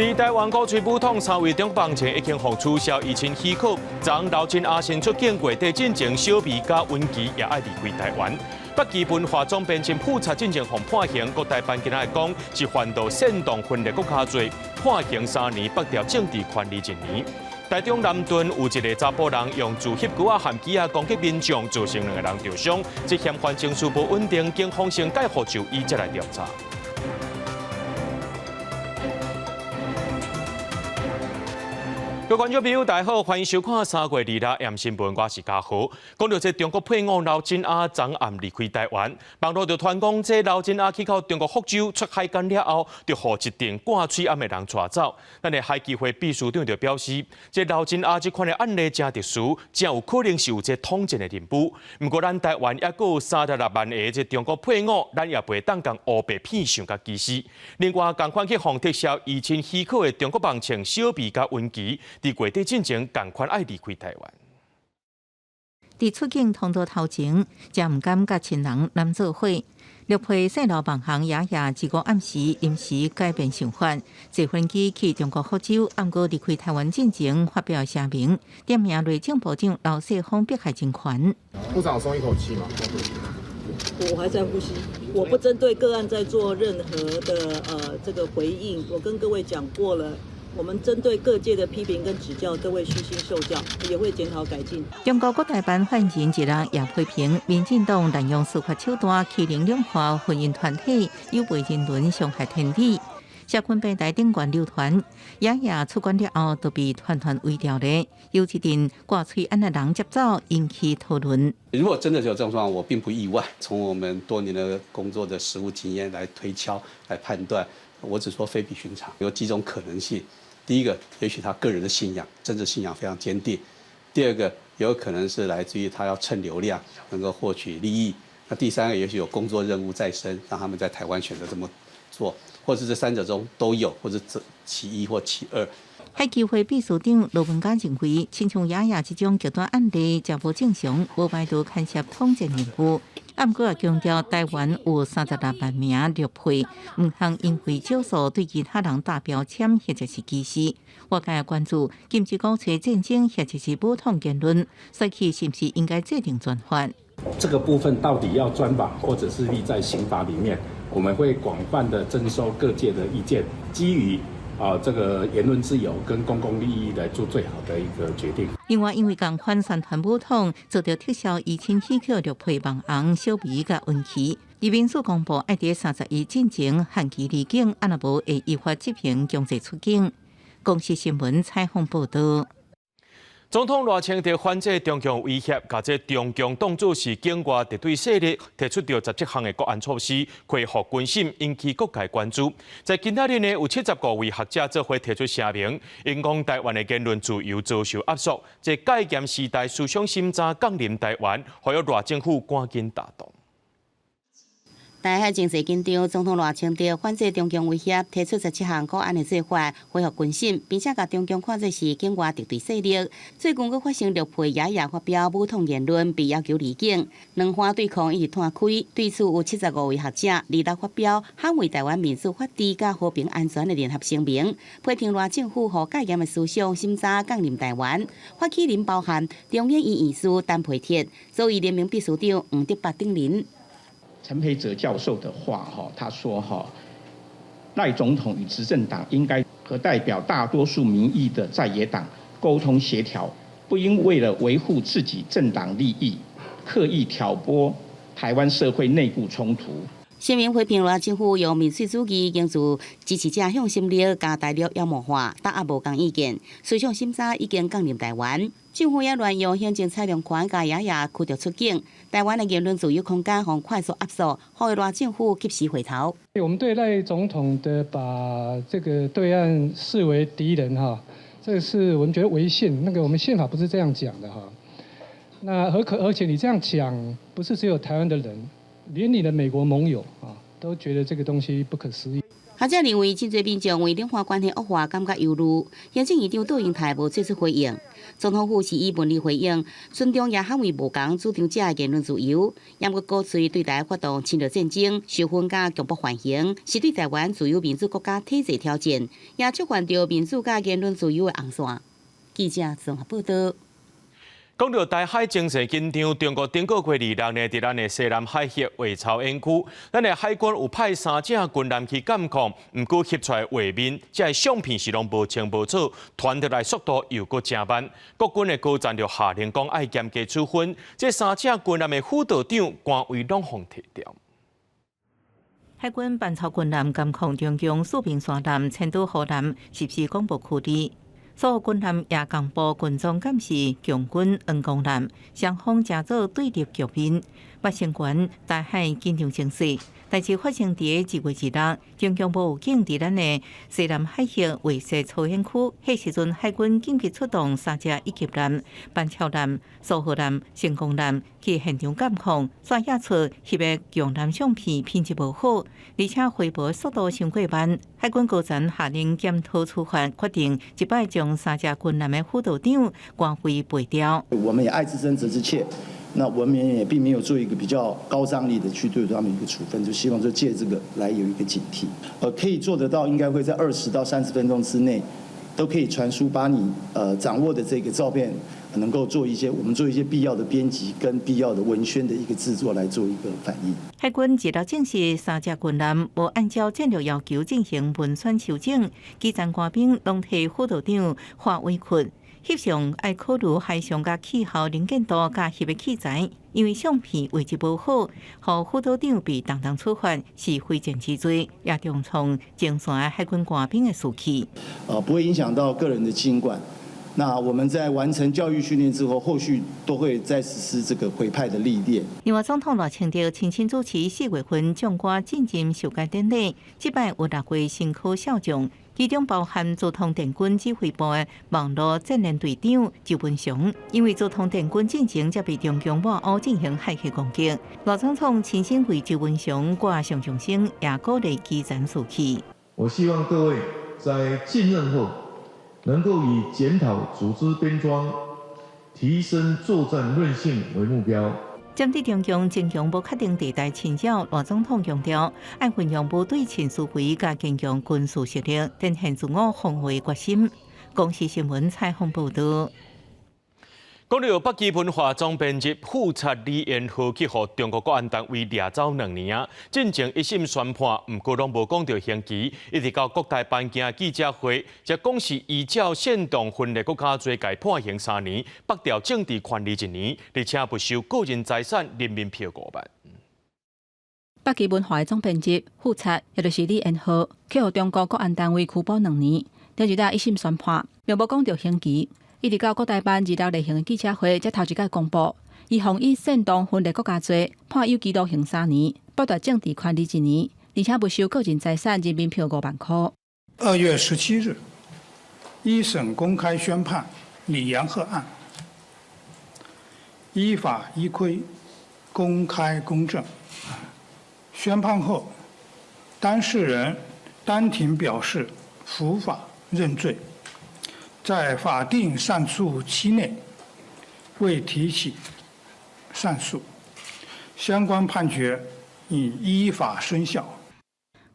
佇台灣鼓吹武統三位中國網前已經予取消依親許可，昨劉真阿先出境月底進前，小美佮溫琪也愛離開台灣。北基文化總編輯富察進前予判刑，國台辦今仔日講是犯著煽動分裂國家罪，判刑3年，剝奪政治權利一年。台中南屯有一个查埔人用自翕龜仔含機仔攻擊民眾，造成兩个人著傷，這嫌犯情緒無穩定，警方先解予就醫，再來調查。各位觀眾朋友，大家好，歡迎收看3月26日新聞，我是嘉豪。講到這中國配偶劉真阿昨暗離開台灣，網路就傳講這劉真阿去到中國福州出海關了後，就予一陣掛喙罨的人帶走。咱的海基會秘書長就表示，這劉真阿這款的案例誠特殊，誠有可能是有這統戰的任務。毋過咱台灣猶閣有36萬个這中國配偶，咱也袂當共烏白騙想佮歧視。另外，仝款去予撤銷依親許可的中國網前小美佮溫琪，佇月底進前，仝款愛離開台灣。佇出境通道頭前，誠毋甘佮親人攬做伙。陸配細路網紅雅雅，這個暗時臨時改變想法，坐飛機去中國福州，毋過離開台灣進前發表聲明，點名內政部長劉世鋒迫害人權。部長鬆一口氣嗎？我還在呼吸，我不針對個案在做任何的這個回應。我跟各位講過了。我們針對各界的批評跟指教，都會虛心受教，也會檢討改進。中國國台辦發言人一人也批評民進黨濫用司法手段欺凌兩岸婚姻團體，有違人倫，傷害天理。社群平台頂懸流傳，雅雅出關了後，就被團團圍牢咧，有一陣掛喙罨的人接走，引起討論。如果真的有這種狀況，我並不意外。從我們多年的工作的實務經驗來推敲、來判斷，我只說非比尋常，有幾種可能性。第一個，也許他個人的信仰、政治信仰非常堅定；第二個，有可能是來自於他要蹭流量，能夠獲取利益；那第三個，也許有工作任務在身，讓他們在台灣選擇這麼做，或者這三者中都有，或者這其一或其二。海基會秘書長羅文嘉認為，親像雅雅這種極端案例，誠無正常，無排除牽涉統戰任務。毋過也強調，台灣有36萬名陸配，毋通因為少數對其他人打標籤或者是歧視。外界關注禁止鼓吹戰爭或者是武統言論，所以是毋是應該制定專法？這個部分到底要專法，或者是立在刑法裡面？我們會廣泛的徵收各界的意見，基於這個言論自由跟公共利益來做最好的一個決定。另外，因為仝款宣傳武統，遭著撤銷依親許可陸配網紅小美佮溫琪，移民署公布愛佇31進前限期離境，啊若無會依法執行強制出境。公視新聞採訪報導。總統賴清德反制中共威脅，共這中共當作是境外敵對勢力，提出著17項的國安措施，恢復軍心，引起各界關注。在今仔日呢，有75位學者做伙提出聲明，𪜶講台灣的言論自由遭受壓縮，這戒嚴時代思想審查降臨台灣，呼籲賴政府趕緊行動。台海情勢緊張，總統賴清德反制中共威脅，提出17項國安的做法，恢復軍心，並且共中共看做是境外敵對勢力。最近閣發生陸配雅雅發表武統言論，被要求離境，兩岸對抗一直拖開。對此有75位學者二六發表捍衛台灣民主法治佮和平安全的聯合聲明，批評賴政府予戒嚴的思想審查降臨台灣。發起人包含中研院院士陳培哲、左翼聯盟秘書長黃德發等人。陳培哲教授的話，哈，他說，哈，賴總統與執政黨應該和代表大多數民意的在野黨溝通協調，不應為了維護自己政黨利益，刻意挑撥台灣社會內部衝突。聲明批評賴政府用民粹主義，凝聚支持者向心力，共大陸妖魔化，打壓無仝意見，思想審查已經降臨台灣。政府也亂用行政裁量權，共雅雅驅逐出境。台灣的言論自由空間予快速壓縮，呼籲賴政府及時回頭。我們對賴總統的把這個對岸視為敵人哈，這個是我們覺得違憲。那個我們憲法不是這樣講的哈。那何可而且你這樣講，不是只有台灣的人，連你的美國盟友啊，都覺得這個東西不可思議。學者認為，真濟民眾為兩岸關係惡化感覺憂慮。行政院長杜英台無做出回應，總統府是以文字回應，尊重也捍衛無仝主張者的言論自由，嚴格鼓吹對台發動侵略戰爭、受分佮強迫緩刑，是對台灣自由民主國家體制挑戰，也觸犯著民主佮言論自由的紅線。記者綜合報道。講到台海情勢緊張，中國頂個月26呢，佇咱的西南海域畫操演區，咱的海軍有派三隻軍艦去監控，毋過翕出來畫面，這个相片是攏無清無楚，傳出來速度又閣誠慢。國軍的高層就下令講愛嚴格處分，這三隻軍艦的輔導長官位攏予撤掉。海軍班超軍艦監控中共四平山艦、千島湖艦實時廣播區裡。所有軍艦也公布軍裝鑑是共軍黃公艦，雙方成做對立局面。八成懸台海緊張情勢，代誌發生佇2月26，中共無預警佇咱的西南海域畫設操演區，彼時陣海軍緊急出動三隻一級艦、班超艦、蘇河艦、成功艦去現場監控，煞影出翕的共艦相片品質無好，而且回報速度傷過慢。海軍高層下令檢討處罰，決定這擺將三隻軍艦的輔導長官位廢掉。我們也愛之深責之切。那我們也並沒有做一個比較高張力的去對他們一個處分，就希望說借這個來有一個警惕。可以做得到，應該會在20到30分鐘之內，都可以傳輸，把你掌握的這個照片，能夠做一些我們做一些必要的編輯跟必要的文宣的一個製作來做一個反應。海軍二六證實三隻軍艦無按照戰略要求進行文宣修整，基層官兵攏替輔導長化圍困。翕相愛考慮海上佮氣候能見度佮翕的器材，因為相片畫質無好，予輔導長被重重處罰是非戰之罪，也重創前線的海軍官兵的士氣。不會影響到個人的經管。那我們在完成教育訓練之後，後續都會再實施這個回派的歷練。另外，總統賴清德親身主持4月份將官進階授階典禮，這擺有六位新科少將。其中包含祖統電軍指揮部的網絡戰聯隊長周文雄，因為祖統電軍進前才被中共外歐進行駭客攻擊，賴總統親身為周文雄掛上將星，也鼓勵基層士氣。我希望各位在進任後，能夠以檢討組織編裝、提升作戰韌性為目標。針對中共增強不確定地帶侵擾，賴總統強調，愛運用無對稱思維，佮堅強軍事實力，展現自我防衛決心。公視新聞採訪報導。講到北基文化總編輯富察李延賀去予中國國安單位掠走2年啊，進前一審宣判，毋過攏無講著刑期，一直到國台辦行記者會，才講是依照煽動分裂國家罪，共判刑3年，剝奪政治權利一年，而且沒收個人財產人民幣5萬。北基文化的總編輯富察，也就是李延賀，去予中國國安單位拘捕兩年，頂一日一審宣判，並無講著刑期。一直到國台辦26例行的記者會，才頭一擺公布，伊予以煽動分裂國家罪判有期徒刑三年，剝奪政治權利一年，而且沒收個人財產人民幣5萬塊。2月17日，一審公開宣判李延賀案，依法依規，公開公正。宣判後，當事人當庭表示服法認罪。在法定上訴期內未提起上訴，相關判決已依法生效。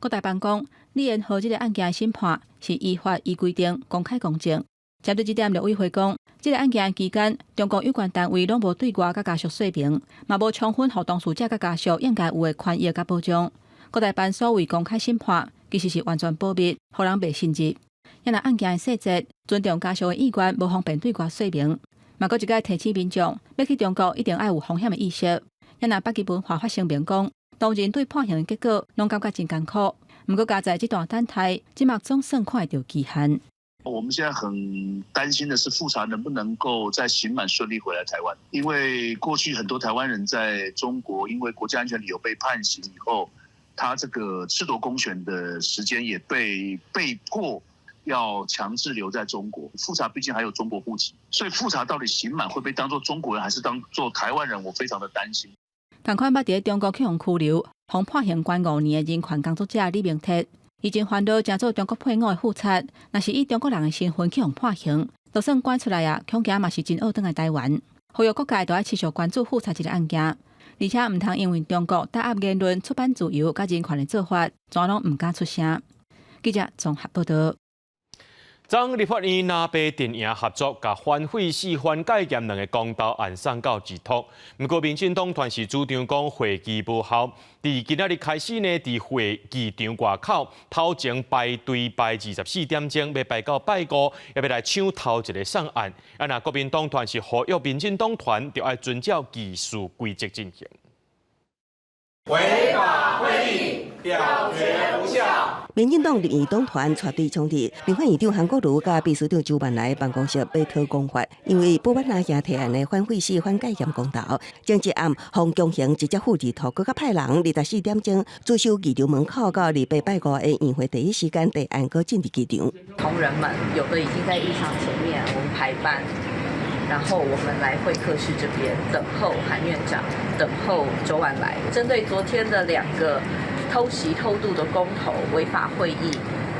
國台辦講，李延賀這个案件的審判是依法依規定公開公正。針對這點，陸委會講，這个案件期間，中國有關單位攏無對外佮家屬說明，嘛無充分予當事者佮家屬應該有的權益佮保障。國台辦所謂公開審判，其實是完全保密，予人袂信任。因為案件的細節，尊重家屬的意願，無方便對外說明。嘛，閣一擺提醒民眾，欲去中國一定愛有風險的意識。因為北基文化發聲明講，當人對判刑的結果，攏感覺真艱苦。毋過，加在這段等待，這馬總算看會著期限。我們現在很擔心的是，富察能不能夠在刑滿順利回來台灣？因為過去很多台灣人在中國，因為國家安全理由被判刑以後，他這個褫奪公權的時間也被迫要強制留在中國。富察畢竟還有中國戶籍，所以富察到底刑滿會被當作中國人還是當作台灣人？我非常的擔心。仝款捌佇中國去予拘留，予判刑關5年的人權工作者李明哲，伊真煩惱，成做中國配偶的富察，若是以中國人的身份去予判刑，就算趕出來啊，恐驚嘛是真惡轉來台灣。呼籲各界都愛持續關注富察這个案件，而且毋通因為中國打壓言論、出版自由佮人權的做法，全攏毋敢出聲。記者綜合報道。昨立法院藍白陣營合作，共反廢死、反戒嚴兩个公投案送到日托。毋過民進黨團是主張講會期無效，佇今仔日開始呢，佇會議場外口頭前排隊排24點鐘，欲排到拜五，欲來搶頭一个送案。啊，若國民黨團是呼籲民進黨團，著愛遵照議事規則進行。違法會議表決無效。民進黨立院黨團帶隊衝入立法院長韓國瑜佮秘書長周萬來辦公室，欲討講法，因為保萬阿兄提案的反廢死、反戒嚴公投，前一暗予強行直接付日托，閣較派人24點鐘駐守議場門口，到28拜五的院會第一時間提案，閣進入議場。同仁們有的已經在議場前面，我們排班，然後我們來會客室這邊等候韓院長，等候周萬來。針對昨天的兩個偷襲偷渡的公投違法會議，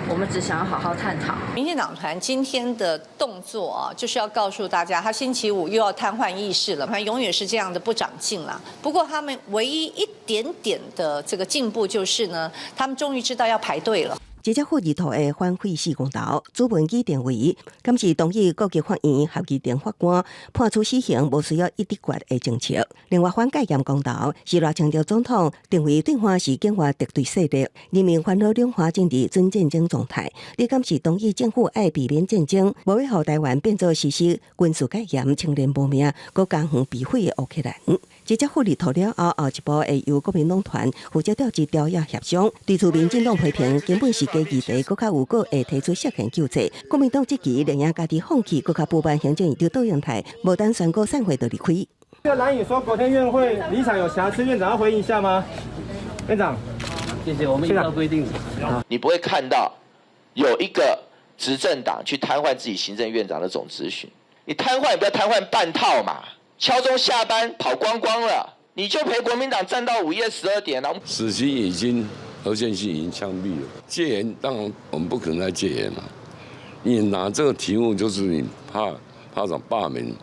我們只想要好好探討。民進黨團今天的動作啊，就是要告訴大家，他星期五又要癱瘓議事了，反正永遠是這樣的不長進啦。不過他們唯一一點點的這個進步，就是呢，他們終於知道要排隊了。這隻付日托的反廢死公投，主文議定為，敢是同意各級法院合議庭法官判處死刑，無需要一致決的政策。另外，反戒嚴公投是賴清德總統認為對岸是境外敵對勢力，人民煩惱兩岸政治準戰爭狀態。你敢是同意政府愛避免戰爭，無欲予台灣變做實施軍事戒嚴、青年無命、閣家園被毀的烏克蘭。這隻付日托了後，後一步會由國民黨團負責調集朝野協商，對此民進黨批評根本是假議題，閣較有閣會提出釋憲救濟。國民黨這期寧願家己放棄，閣較不滿行政院長杜英台，無等宣告散會就離開。這個藍營說昨天院會離場有瑕疵，院長要回應一下嗎？院長，謝謝，我們依照規定。你不會看到有一個執政黨去癱瘓自己行政院長的總質詢，你癱瘓也不要癱瘓半套嘛。敲鐘下班跑光光了，你就陪國民黨站到午夜12點了。死刑已經合憲性已經槍斃了，戒嚴當然我們不可能再戒嚴了。你拿這個題目就是你怕怕種罷免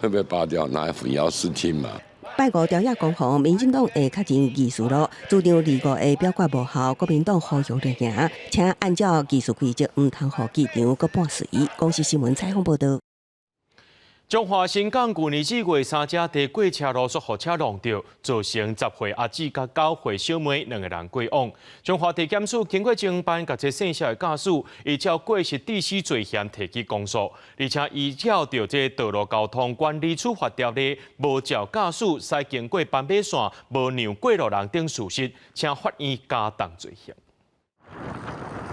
會被罷掉，拿來混淆視聽嘛。拜五朝野攻防，民進黨會確認議事錄，主張二五的表決無效，國民黨呼籲綠營，請按照議事規則，毋通予議場閣半隨。公視新聞採訪報導。彰化新港舊年4月，三車佇過車路煞予車挵著，造成10歲阿姊佮9歲小妹兩个人過往。彰化地檢署經過偵辦，共這姓蕭的駕駛依照過失致死罪嫌提起公訴，而且依照著這道路交通管理處罰條例，無照駕駛駛經過斑馬線，無讓過路人等事實，請法院加重罪刑。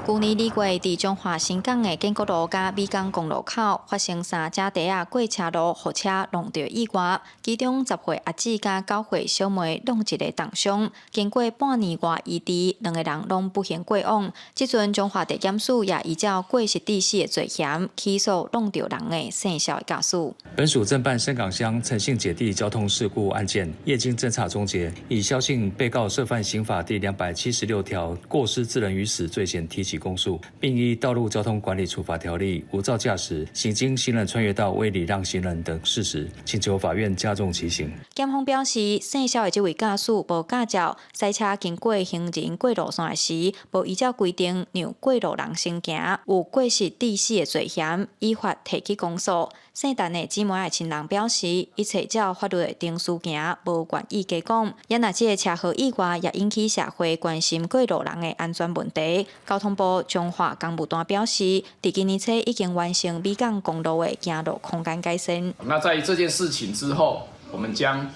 舊年2月，佇彰化新港的建國路佮美港公路口發生三車蹄仔過車路，予車挵著意外，其中10歲阿姊佮9歲小妹攏一个重傷，經過半年外醫治，兩個人攏不幸過往。這陣彰化地檢署也依照過失致死的罪嫌起訴挵著人的姓蕭的駕駛。本署偵辦深港鄉陳姓姐弟交通事故案件，業經偵查終結，以蕭姓被告涉犯刑法第276條過失致人於死罪嫌提起公訴，並依《道路交通管理處罰條例》無照駕駛、行經行人穿越道未禮讓行人等事實，請求法院加重其刑。檢方表示，姓蕭的這位駕駛無駕照，駛車經過行人過路線時，無依照規定讓過路人先行，有過失致死的罪嫌，依法提起公訴。姓陳的姊妹的親人表示，一切照法律的程序行，無願意加講。也若這个車禍意外，也引起社會關心過路人的安全問題。交通部彰化工務段表示，佇今年初已經完成美港公路的行路空間改善。那在這件事情之後，我們將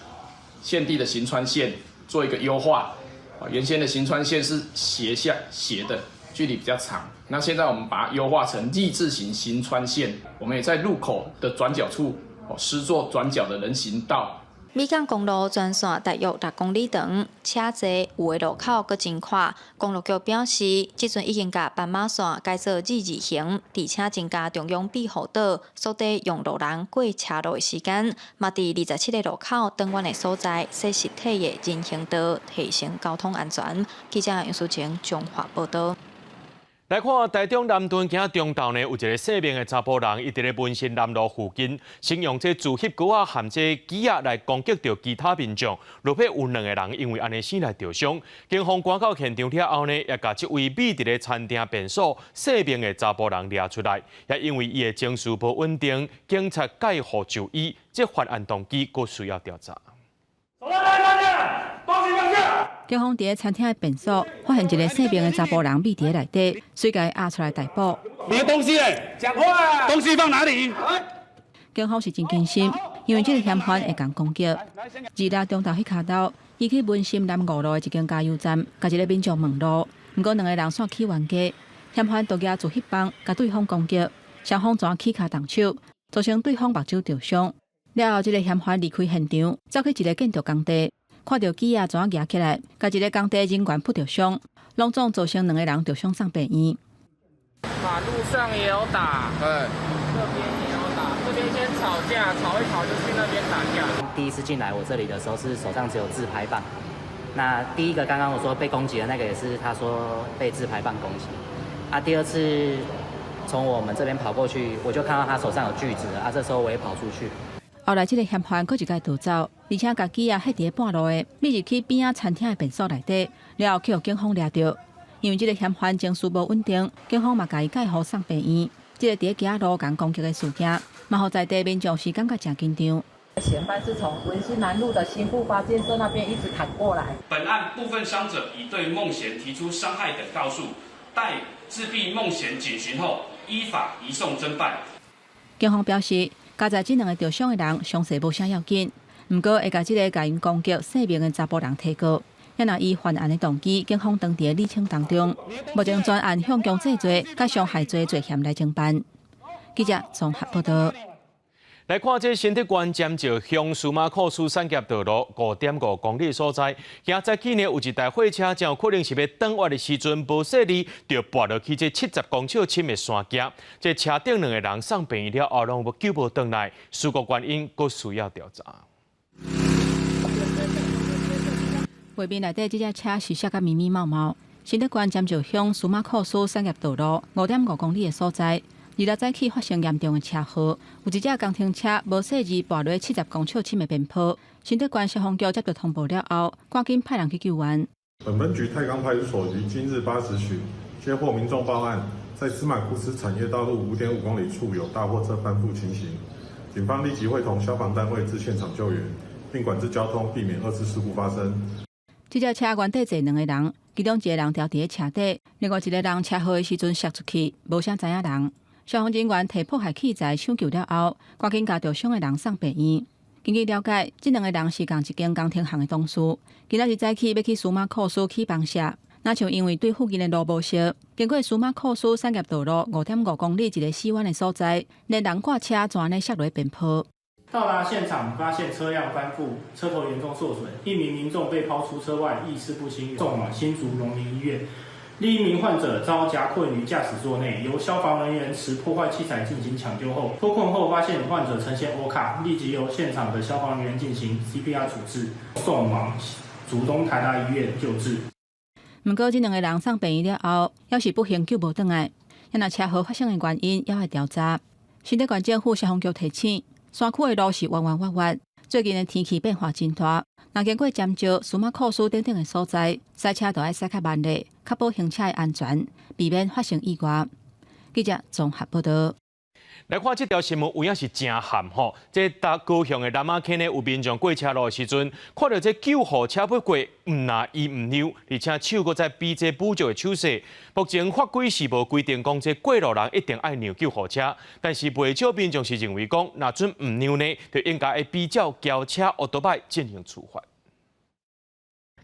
現地的行穿線做一個優化。原先的行穿線是斜向斜的，距離比較長。那現在我們把它優化成 Z 字型行穿線，我們也在路口的轉角處施作轉角的人行道。美港公路全線大約6公里長，車濟有的路口閣真闊。公路局表示，這陣已經共斑馬線改做 Z 字型，而且增加中央庇護島，縮短讓路人過車路的時間。嘛，佇27个路口轉彎的所在設實體的人行道，提升交通安全。記者楊淑晴彰化報導。來看台中南屯今中晝呢，有一個姓名的查埔人，伊佇咧文心南路附近，先用這自翕膏仔含這枝仔來攻擊著其他民眾，落尾有兩個人因為按呢死來著傷。警方趕到現場了後呢，也共這位匿佇咧餐廳便所姓名的查埔人掠出來，也因為伊的情緒無穩定，警察介護就醫，這犯案動機閣需要調查。警方佇咧餐廳的便所發現一個姓名的查埔人匿佇咧內底，隨共伊押出來逮捕。你的東西咧？講話。東西放哪裡？警方是真謹慎，因為這個嫌犯會共攻擊。26中晝彼跤晝，伊去文心南五路的一間加油站，共一個民眾問路，毋過兩個人煞起冤家，嫌犯就舉自翕棒共對方攻擊，雙方怎起跤動手，造成對方目睭著傷。了後，這個嫌犯離開現場，走去一個建築工地。看著枝仔怎樣舉起來，共一個工地人員撲著傷，攏總造成兩個人著傷送病院。馬路上也有打，對，這邊也有打，這邊先吵架，吵一吵就去那邊打架。第一次進來我這裡的時候是手上只有自拍棒，那第一個剛剛我說被攻擊的那個也是他說被自拍棒攻擊，啊，第二次從我們這邊跑過去，我就看到他手上有鋸子，啊，這時候我也跑出去。後來，這個嫌犯閣一擺逃走，而且共枝仔彼佇咧半路的，匿入去邊仔餐廳的便所內底，了後去予警方掠著。因為這個嫌犯情緒無穩定，警方嘛共伊介護送病院。這個佇咧街路共攻擊的事件，嘛予在地民眾是感覺誠緊張。嫌犯是從文心南路的新復發建設那邊一直砍過來。本案部分傷者已對孟賢提出傷害等告訴，待自閉孟賢檢詢後，依法移送偵辦。警方表示，加在這兩個著傷的人傷勢無啥要緊，毋過會共這個共𪜶攻擊性命的查埔人提告。也若伊犯案的動機，警方當佇咧釐清當中。目前專案向強制罪佮傷害罪罪嫌來偵辦。記者綜合報道。來看這新竹縣尖石鄉司馬庫斯產業道路5.5公里所在，今早起呢有一台貨車，真有可能是欲轉彎的時陣無細膩，就跋落去這70公尺深的山崎。這車頂兩個人送病院了後，攏無救無轉來，事故原因閣需要調查。畫面內底這隻車是摔甲密密麻麻。新竹縣尖石鄉司馬庫斯產業道路5.5公里的所在。26早起發生嚴重的車禍，有一隻工程車無細膩跋落70公尺深的邊坡。新竹縣消防局接到通報了後，趕緊派人去救援。本分局太岡派出所於今日8時許接獲民眾報案，在司馬庫斯產業道路5.5公里處有大貨車翻覆情形，警方立即會同消防單位至現場救援，並管制交通，避免二次事故發生。這隻車原底坐兩個人，其中一個人牢佇咧車底，另外一個人車禍的時陣摔出去，無啥知影人。消防人員提破壞器材搶救了後，趕緊共著傷的人送病院。根據了解，這兩個人是仝一間工程行的同事，今仔日早起欲去司馬庫斯起房舍，若像因為對附近的路無熟，經過司馬庫斯產業道路5.5公里一個死彎的所在，連人掛車全咧摔落邊坡。到達現場，發現車輛翻覆，車頭嚴重受損，一名民眾被拋出車外，意識不清，送往新竹榮民醫院。另一名患者遭夾困於駕駛座內，由消防人員持破壞器材進行搶救後，脫困後發現患者呈現 OHCA，立即由現場的消防人員進行 CPR 處置，送往竹東台大醫院救治。毋過，這兩個人送病院了後，猶是不幸救無轉來。若車禍發生的原因，猶愛調查。新竹縣政府消防局提醒，山區的路是彎彎彎彎，最近的天氣變化真大，若經過尖石、司馬庫斯等等的所在，駛車都愛駛較慢咧，確保行車的安全，避免發生意外。記者綜合報道。來看這條新聞，有影是誠譀吼。這搭高雄的南仔坑呢，有民眾過車路的時陣，看著這救護車欲過，毋但伊毋讓，而且手閣再比這侮辱的手勢。目前法規是無規定講這過路人一定愛讓救護車，但是袂少民眾是認為講，若準毋讓呢，就應該會比照轎車、歐多擺進行處罰。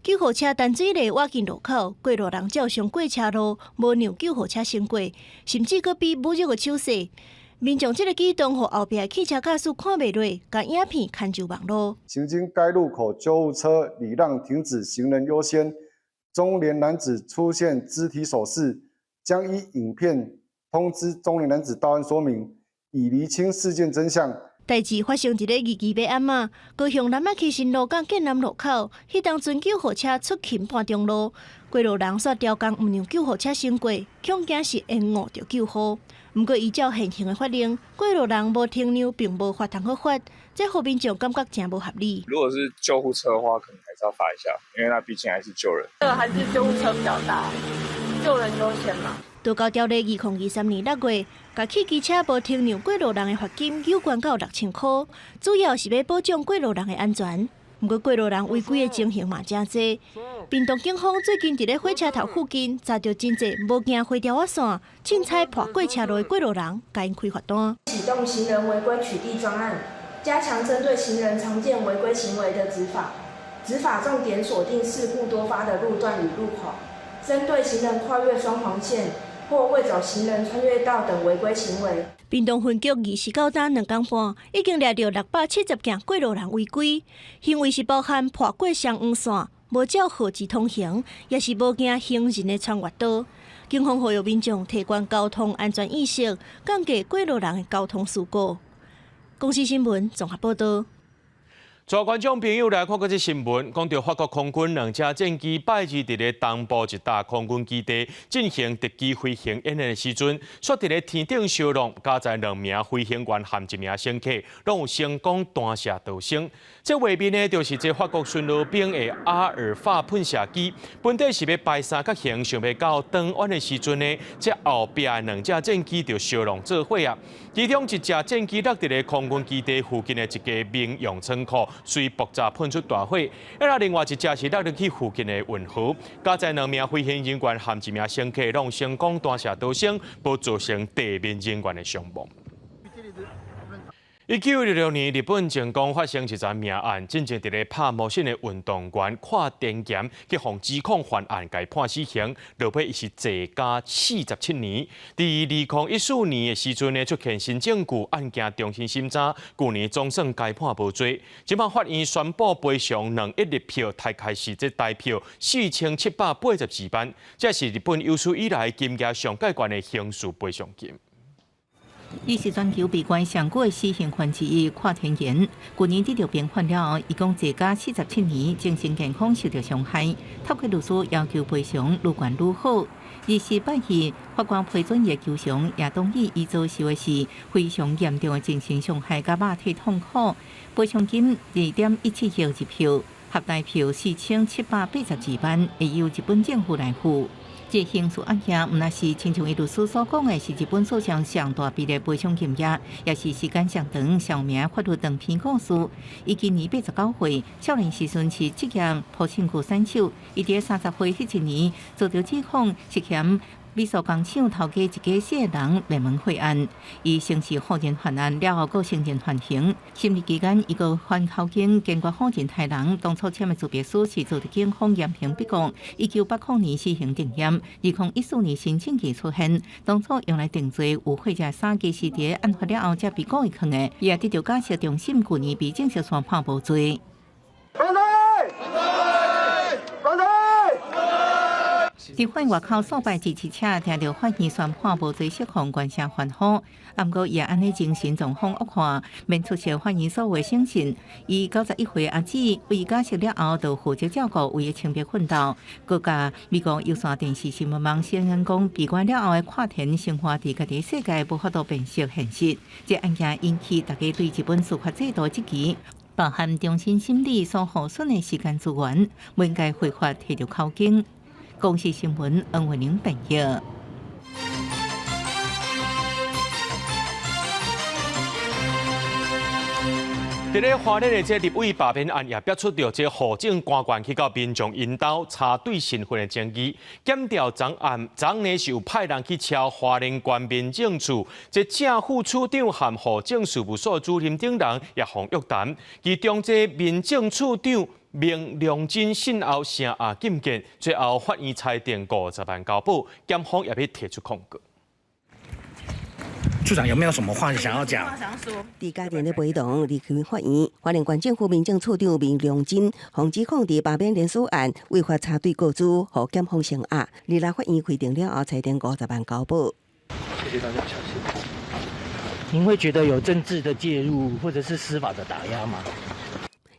救護車淡水麗倚近路口，過路人照常過車路，無讓救護車先過，甚至閣比侮辱的手勢。民眾這个舉動，予後壁的汽車駕駛看袂落，共影片牽上網路。行經該路口，救護車禮讓停止行人優先，中年男子出現肢體手勢，將依影片通知中年男子到案說明，以釐清事件真相。代誌發生佇咧22號暗暝，高雄南仔溪新路佮建南路口，彼當陣救護車出勤半中路，過路人煞刁工毋讓救護車先過，恐驚是延誤著救護。毋過依照現行的法令，過路人無停讓並無罰通好罰，這予民眾感覺誠無合理。如果是救護車的話，可能還是要罰一下，因為那畢竟還是救人。這個還是救護車比較大，救人優先嘛。道交條例2023年6月，共汽機車無停讓過路人的罰金有懸到6000箍，主要是欲保障過路人的安全。毋過過路人違規的情形嘛誠濟。屏東警方最近佇咧火車頭附近查著真濟無行灰條仔線、凊彩破過車路的過路人，共𪜶開罰單。啟動行人違規取締專案，加強針對行人常見違規行為的執法，執法重點鎖定事故多發的路段與路口，針對行人跨越雙黃線或未走行人穿越道等違規行為。屏東分局29冬2工半，已經掠著670件過路人違規行為，是包含破過雙黃線、無照號誌通行，抑是無行行人的穿越道。警方呼籲民眾提懸交通安全意識，降低過路人的交通事故。公視新聞綜合報導。各位觀眾朋友來看閣這新聞，講著法國空軍兩架戰機拜二佇咧東部一搭空軍基地進行敵機飛行演練的時陣，煞佇咧天頂相撞，加載兩名飛行員和一名乘客，攏有成功彈射逃生。這畫面呢，就是這法國巡邏兵的阿爾法噴射機，本底是欲排三角形，想欲到轉彎的時陣呢，這後壁的兩架戰機就相撞做伙啊。其中一隻戰機落佇咧空軍基地附近的一家民用倉庫，隨爆炸噴出大火。啊，另外一隻是落入去附近的運河，加載兩名飛行人員和一名乘客，攏成功彈射逃生，無造成地面人員的傷亡。1966年，日本靜岡發生一桩命案，進前佇咧拍魔術的運動員跨田岩去予指控犯案，共判死刑，落尾伊是坐監47年。佇2014年的時陣呢，出現新證據，案件重新審查，舊年總算改判無罪。這擺法院宣布賠償2億日票，大概是這台票4784萬，這是日本有史以來金額上蓋懸的刑事賠償金。伊是全球被關上久的死刑犯之一，跨田岩。舊年得著平反了後，伊講坐監47年，精神健康受著傷害。透過律師要求賠償，愈懸愈好。28日，法官批准伊的求償，也同意伊遭受的是非常嚴重的精神傷害佮肉體痛苦。賠償金2.17億日票，合台票4782萬，會由日本政府來付。這刑事案件，毋但是親像伊律師所講的，是日本史上上大筆的賠償金額，也是時間上長、上有名法律長篇故事。伊今年89歲，少年時陣是職業普慶球選手。伊佇30歲彼一年，遭著指控涉嫌美術工廠偷雞一家四个人滅門血案，伊先是否認犯案，了後閣承認犯行。審理期間，伊閣反口供，堅決否認殺人。當初簽的自白書是遭著警方嚴刑逼供。1980年死刑定讞，2014年新證據出現，當初用來定罪有貨車三機是佇案發了後才被故意囥的，伊也得著假釋重審，舊年被正式宣判無罪。反對！反對！佇法院外口數百支持者聽著法院宣判無罪釋放，懸聲歡呼。毋過伊也按呢精神狀況惡化，免出席法院所有審訊。伊91歲阿姊為假釋了後，就負責照顧，為伊清白奮鬥。閣共美國有線電視新聞網聲言講，被關了後的跨田生活佇家己世界無法度辨識現實。這案件引起大家對日本司法制度質疑，包含重新審理所耗損的時間資源，應該非法提著口供。公視新聞，黃慧玲編譯。佇咧花蓮的這立委罷免案，也逼出著這戶政官員去到民眾𪜶兜查對身份的證據，檢調昨暗昨呢是有派人去敲花蓮縣民政處，這正副處長和戶政事務所主任等人也予約談，其中這民政處長明良珍信後聲押禁見，最後法院裁定50萬交保，檢方也欲提出控告。處長有沒有什麼話想要講？佇家庭的陪同離開法院，花蓮縣政府民政處長明良珍，予指控佇罷免連署案違法查對個資，予檢方聲押。二日法院開庭了後，裁定50萬交保。謝謝大家，謝謝。您會覺得有政治的介入，或者是司法的打壓嗎？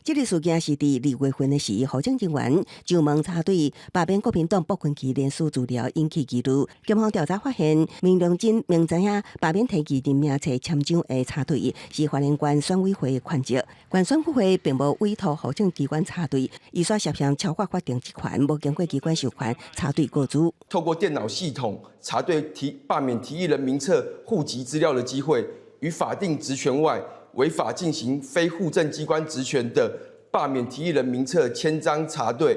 這个事件是佇2月份的時，戶政人員上門查對罷免國民黨不分區連署資料引起疑慮。檢方調查發現，明龍真明知影罷免提議人名冊簽章的查對是花蓮縣選委會的權責，縣選委會並無委託戶政機關查對，伊煞涉嫌超過法定職權，無經過機關授權查對個資。透過電腦系統查對提罷免提議人名冊戶籍資料的機會，於法定職權外，違法進行非戶政機關職權的罷免提議人名冊簽章查對，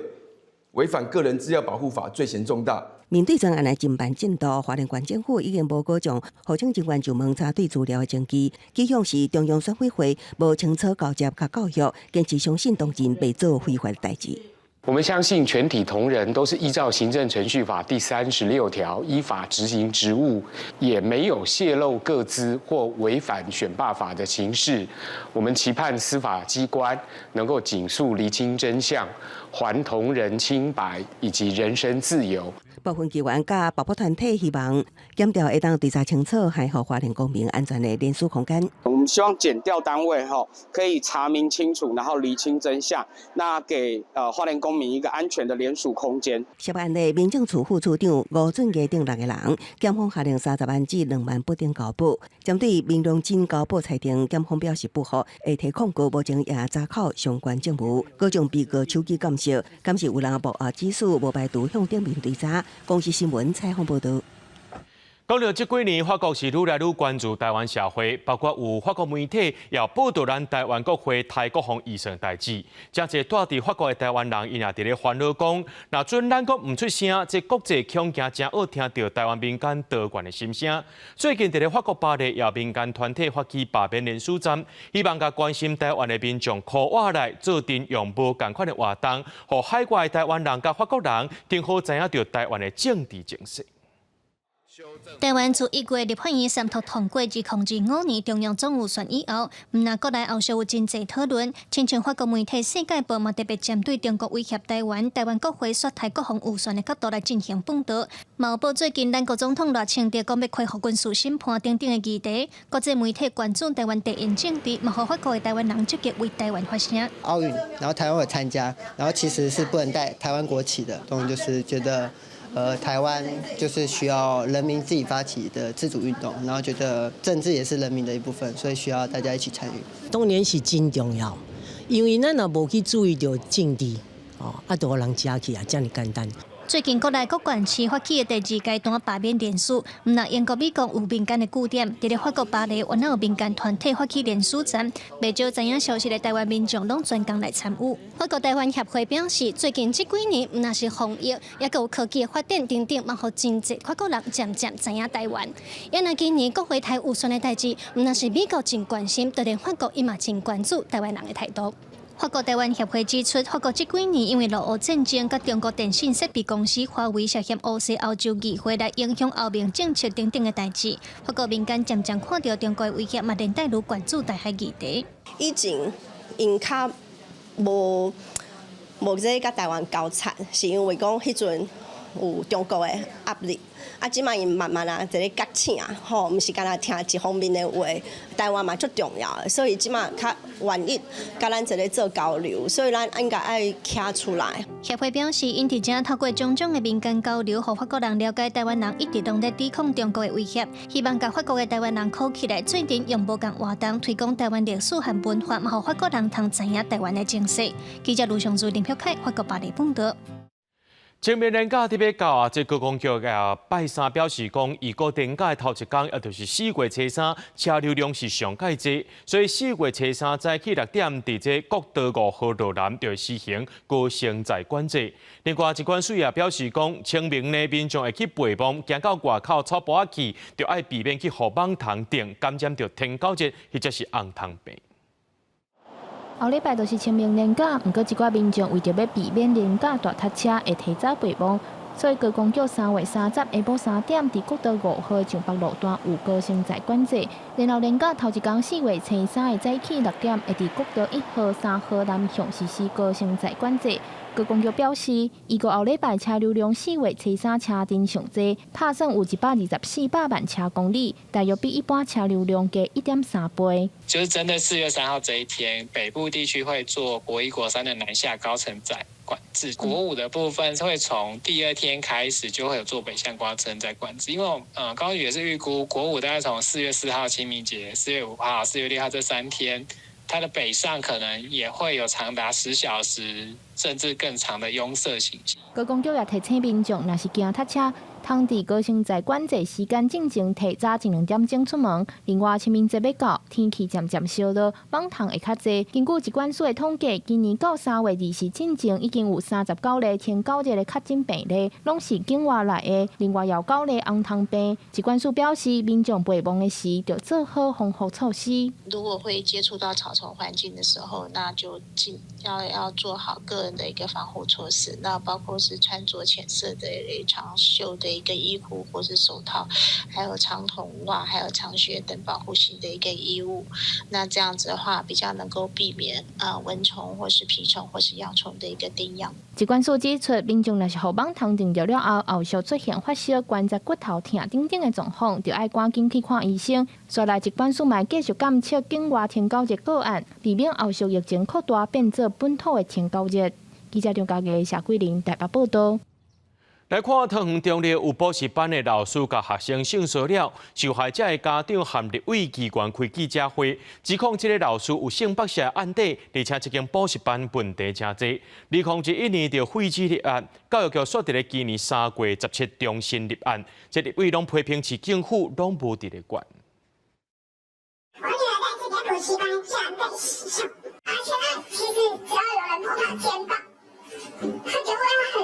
違反個人資料保護法，罪嫌重大。面對專案的偵辦進度，花蓮縣政府已經無閣將戶政人員上門查對資料的證據，指控是中央選委會無清楚交接佮教育，堅持相信當事人袂做非法代誌。我們相信全體同仁都是依照行政程序法第36條依法執行職務，也沒有洩露個資或違反選罷法的情事。我們期盼司法機關能夠盡速釐清真相，還同仁清白以及人身自由。部分議員佮保護團體希望檢調會當追查清楚，還予花蓮公民安全的連署空間。我們希望檢調單位哈可以查明清楚，然後釐清真相，那給花蓮公民一個安全的連署空間。涉案的民政處副處長吳俊傑等六个人，檢方下令30萬至2萬不等交保。針對民良真交保裁定，檢方表示不服，會提控告，目前也查扣相關證物，閣將被告手機監視，監視有人幕後指使，無排除向頂面追查。公視新聞採訪報導。講著這幾年，法國是愈來愈關注台灣社會，包括有法國媒體也報導咱台灣國會抬國防預算代誌。誠濟蹛佇法國的台灣人，𪜶也佇咧煩惱講，若準咱閣毋出聲，這國際恐驚誠愛聽著台灣民間多元的心聲。最近佇咧法國巴黎，也有民間團體發起罷免連署站，希望共關心台灣的民眾箍倚來做陣用無仝款的活動，予海外的台灣人佮法國人，更好知影著台灣的政治情勢。台灣自1月立法院三讀通過2025年中央總預算以後，毋但國內後續有真濟討論，親像法國媒體《世界報》嘛特別針對中國威脅台灣、台灣國會煞抬國防預算的角度來進行報導。嘛有報最近咱國總統賴清德講欲恢復軍事審判等等的議題，國際媒體關注台灣地緣政治，嘛予法國的台灣人積極為台灣發聲。奧運，然後台灣有參加，然後其實是不能帶台灣國旗的，當然就是覺得。台灣就是需要人民自己發起的自主運動，然後覺得政治也是人民的一部分，所以需要大家一起參與。當然是真重要，因為咱若無去注意著政治，哦，啊，就予人食去啊，遮爾簡單。最近國內各縣市發起的第二階段罷免連署，毋但英國、美國有民間的據點，佇咧法國巴黎，原來有民間團體發起連署站，袂少知影消息的台灣民眾攏專工來參與。法國台灣協會表示，最近這幾年，毋但是防疫，抑閣有科技的發展等等，嘛予真濟法國人漸漸知影台灣。也若今年國會抬預算的代誌，毋但是美國真關心，就連法國伊嘛真關注台灣人的態度。法國台灣協會指出，法國這幾年因為俄烏戰爭，佮中國電信設備公司華為涉嫌烏勢歐洲議會來影響歐盟政策等等的代誌，法國民間漸漸看著中國的威脅，嘛連帶愈關注台海議題。以前𪜶較無這共台灣交纏，是因為講彼陣有中國的壓力。啊，這擺𪜶慢慢啊，佇咧覺醒啊，吼，毋是干焦聽一方面的話，台灣嘛足重要的，所以這擺較願意共咱一个做交流，所以咱應該愛徛出來。協會表示，𪜶佇遮透過種種的民間交流，予法國人了解台灣人一直攏咧抵抗中國的威脅，希望共法國的台灣人扣起來，做陣用無仝活動推廣台灣歷史和文化，嘛予法國人通知影台灣的情勢。記者盧尚珠、林玉凱，法國巴黎報導。清明連假特別到啊，這觀光局啊拜三表示講，預估連假的頭一工，也就是4月初3，車流量是上蓋濟，所以4月初3早起6點，佇這國道5號路南就會實行高升載管制。另外，疾管署也表示講，清明呢民眾會去陪墓，行到外口草埔仔去，就愛避免去予蠓蟲叮，感染著天狗熱或者是紅蟲病。後禮拜就是清明連假，毋過一寡民眾為著欲避免連假大塞車，會提早陪墓。所以高公局3月30下晡3點，佇國道5號上北路段有高乘載管制。然後連到頭一工4月初三的早起6點，會佇國道1號、3號南向實施高乘載管制。高公局表示，預估後禮拜車流量4月初三車陣上濟，拍算有124百萬車公里，大約比一般車流量加1.3倍。就是針對4月3號這一天，北部地區會做國一、國三的南下高乘載管制，國五的部分會從第二天開始就會有做北向高乘載管制，因為高局也是預估國五大概從4月4號清明節、4月5號、4月6號這3天，它的北上可能也會有長達10小時甚至更長的擁塞情形。高公局也提醒民眾，若是驚塞車，通佇高乘載管制時間進前提早一兩點鐘出門。另外，清明節欲到，天氣漸漸燒熱，蠓蟲會較濟。根據疾管署的統計，今年到3月20進前，已經有39例天狗熱的確診病例，攏是境外來的。另外，有9例紅蟲病。疾管署表示，民眾陪忙的時，著做好防護措施。如果會接觸到草叢環境的時候，那就盡要做好個人的一個防護措施，那包括是穿着淺色的長袖的一個衣褲或是手套，還有長筒襪、還有長靴等保護性的一個衣物。那這樣子的話，比較能夠避免蚊蟲或是蜱蟲或是恙蟲的一個叮咬。疾管署指出，民眾若是予蠓蟲叮著了後，後續出現發燒、關節骨頭疼等等的狀況，就愛趕緊去看醫生。紲來疾管署嘛繼續監測境外天狗熱個案，避免後續疫情擴大變做本土的天狗熱。記者張家藝、謝桂玲台北報道。來看桃園中壢有補習班的老師共學生性騷擾，受害者的家長和立委議員開記者會，指控這个老師有性剝削案底，而且這間補習班問題誠濟。2021年就廢止立案，教育局煞佇咧今年3月17重新立案，這立委攏批評市政府攏無佇咧管。我女兒在這間補習班竟然被洗笑，而且呢，其實只要有人碰她肩膀，她就會很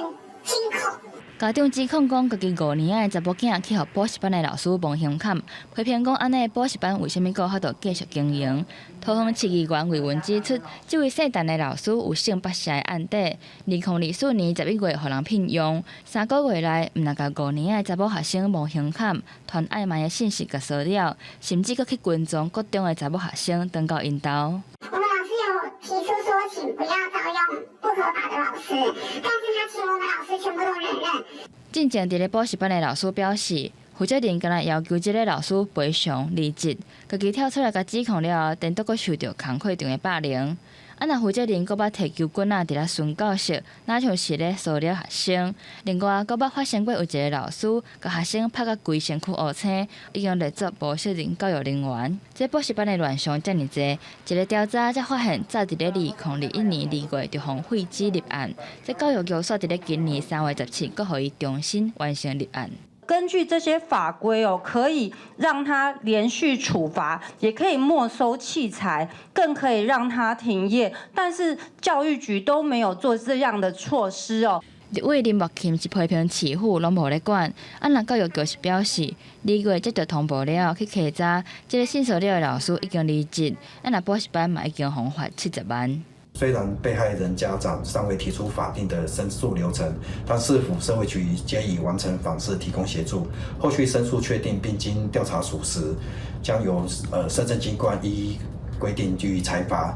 驚恐。家長指控講，家己5年仔的查某囝去予補習班的老師摸胸坎，批評講按呢補習班為啥物閣有法度繼續經營？桃園市議員魏文指出，這位姓陳的老師有性剝削的案底，2024年11月予人聘用，3個月內毋但共5年仔的查某學生摸胸坎，傳曖昧的信息共騷擾，甚至閣去跟蹤國中的查某學生轉到𪜶兜。我們老師有提出說，請不要招用不合法的老師，但是他請我們老師全部都認認。進前佇咧補習班的老師表示，負責人敢若要求這个老師賠償離職，家己跳出來共指控了後，顛倒閣受著工課場的霸凌。啊，若負責人閣捌提球棍仔佇咧巡教室，若像是咧騷擾學生。另外，閣捌發生過有一个老師共學生拍甲規身軀烏青，已經列作無適任教育人員。這補習班的亂象遮爾濟，一个調查才發現，早佇咧2021年2月就予廢止立案，這教育局煞佇咧今年3月17，閣予伊重新完成立案。根據這些法規哦，可以讓他連續處罰，也可以沒收器材，更可以讓他停業。但是教育局都沒有做這樣的措施哦。立委林木欽是批評市府攏無咧管，啊，若教育局是表示，2月接到通報了後去稽查，這个性騷擾的老師已經離職，啊，若補習班嘛已經予罰70萬。雖然被害人家長尚未提出法定的申訴流程，但市府社會局皆已完成訪視，提供協助。後續申訴確定並經調查屬實，將由社政機關依規定予以裁罰。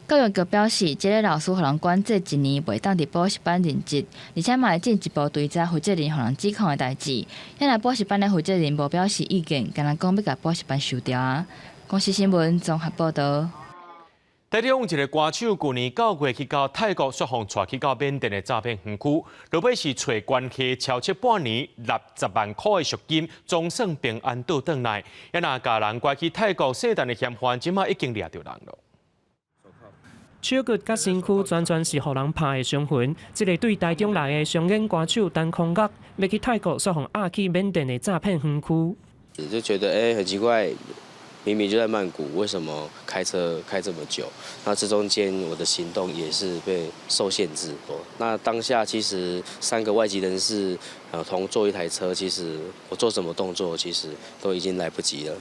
教育局表示，這个老師予人管制一年，袂當佇補習班任職，而且嘛會進一步追查負責人予人指控的代誌。遐若補習班的負責人無表示意見，敢若講欲共補習班收掉啊。公視新聞綜合報導。台中一个歌手，舊年9月去到泰國，煞予帶去到緬甸的詐騙園區，落尾是揣關係超出半年60萬塊的贖金，總算平安倒轉來。也若共人拐去泰國聖誕的嫌犯，這馬已經掠著人囉。手骨佮身軀全全是予人拍的傷痕。這个對台中來的商演歌手陳康樂，欲去泰國，煞予押去緬甸的詐騙園區。就覺得很奇怪。明明就在曼谷，為什麼開車開這麼久？那這中間我的行動也是被受限制。那當下其實三個外籍人士同坐一台車，其實我做什麼動作，其實都已經來不及了。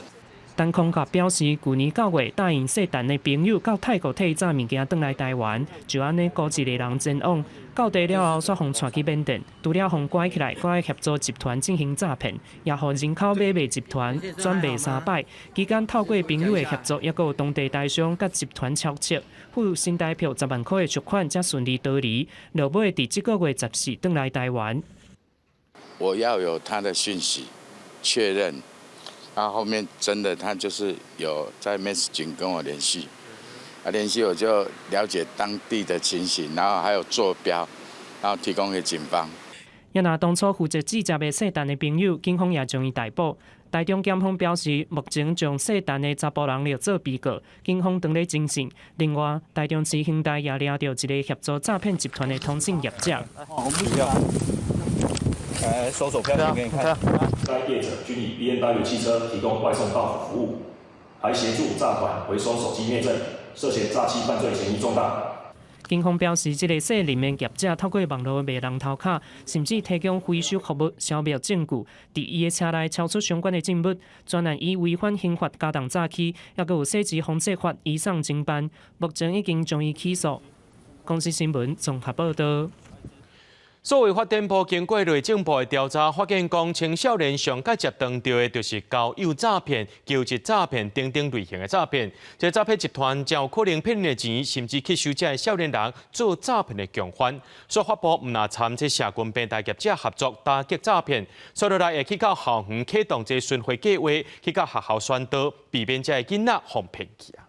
陳空甲表示，舊年9月答應姓陳的朋友到泰國提詐物件轉來台灣，就按呢孤一个人前往，到地了後，煞予帶去緬甸，除了予關起來，閣愛協助集團進行詐騙，也予人口買賣集團轉賣三擺。期間透過朋友的協助，抑閣有當地台商佮集團抄冊，付新台票10萬箍的贖款，才順利逃離。落尾佇這個月14轉來台灣。我要有他的訊息確認。然後後面真的他就是有在 message 跟我聯繫，啊聯繫我就了解當地的情形，然後還有坐標，然後提供給警方。也若當初負責接的姓陳的朋友，警方也將伊逮捕。台中檢方表示，目前將姓陳的查埔人列做被告，警方正咧偵訊。另外，台中市刑大也抓著一個協助詐騙集團的通信業者。來，搜索票給你看。該業者均以 BMW 汽車提供外送到府服務，還協助詐團回收手機內證，涉嫌詐欺犯罪嫌疑重大。警方表示，這个姓林的業者透過網路賣人頭卡，甚至提供回收服務、消滅證據，佇伊的車內抄出相關的證物，專案以違反刑法加重詐欺，抑閣有洗錢防制法移送偵辦，目前已經將伊起訴。公視新聞綜合報導。數位發展部經過內政部的調查，發現講青少年上較捷當著的就是交友詐騙、求職詐騙等等類型的詐騙。這詐騙集團真有可能騙𪜶的錢，甚至去收這少年人做詐騙的共犯。司法部毋但參這社群平台業者合作打擊詐騙，煞落來會去到校園啟動這巡迴計劃，去到學校宣導，避免這个囡仔予騙去啊。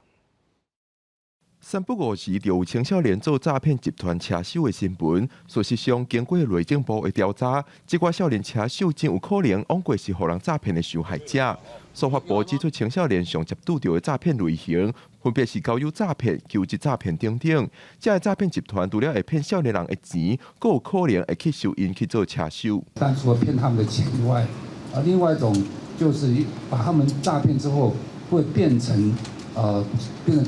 三不五時就有青少年做詐騙集團車手的新聞。事實上，經過內政部的調查，這寡少年車手真有可能往過是予人詐騙的受害者。司法部指出，青少年上捷拄著的詐騙類型，分別是交友詐騙、求職詐騙等等。這个詐騙集團除了會騙少年人的錢，閣有可能會去收𪜶去做車手。但除了騙他們的錢以外，啊，另外一種就是把他們詐騙之後，會變成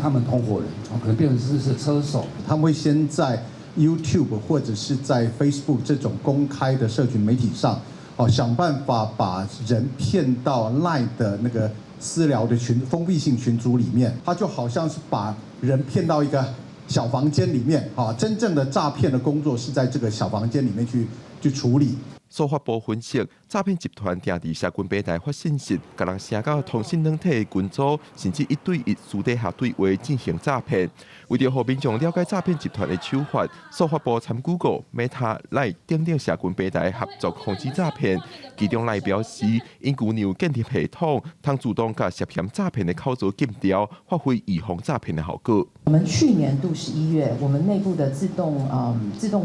他們同夥人，可能變成是車手。他們會先在 YouTube 或者是在 Facebook 這種公開的社群媒體上，哦，想辦法把人騙到 Line 的那個私聊的群封閉性群組裡面，他就好像是把人騙到一個小房間裡面，啊，真正的詐騙的工作是在這個小房間裡面去處理。司法部分析，詐騙集團定佇社群平台發信息，共人寫到通訊軟體的群組，甚至一對一私底下對話進行詐騙。為著予民眾了解詐騙集團的手法，司法部參 Google、Meta、Line 等等社群平台合作防止詐騙。其中 Line 表示，𪜶舊年有建立系統，通自動共涉嫌詐騙的口座禁掉，發揮預防詐騙的效果。我們去年度11月，我們內部的自動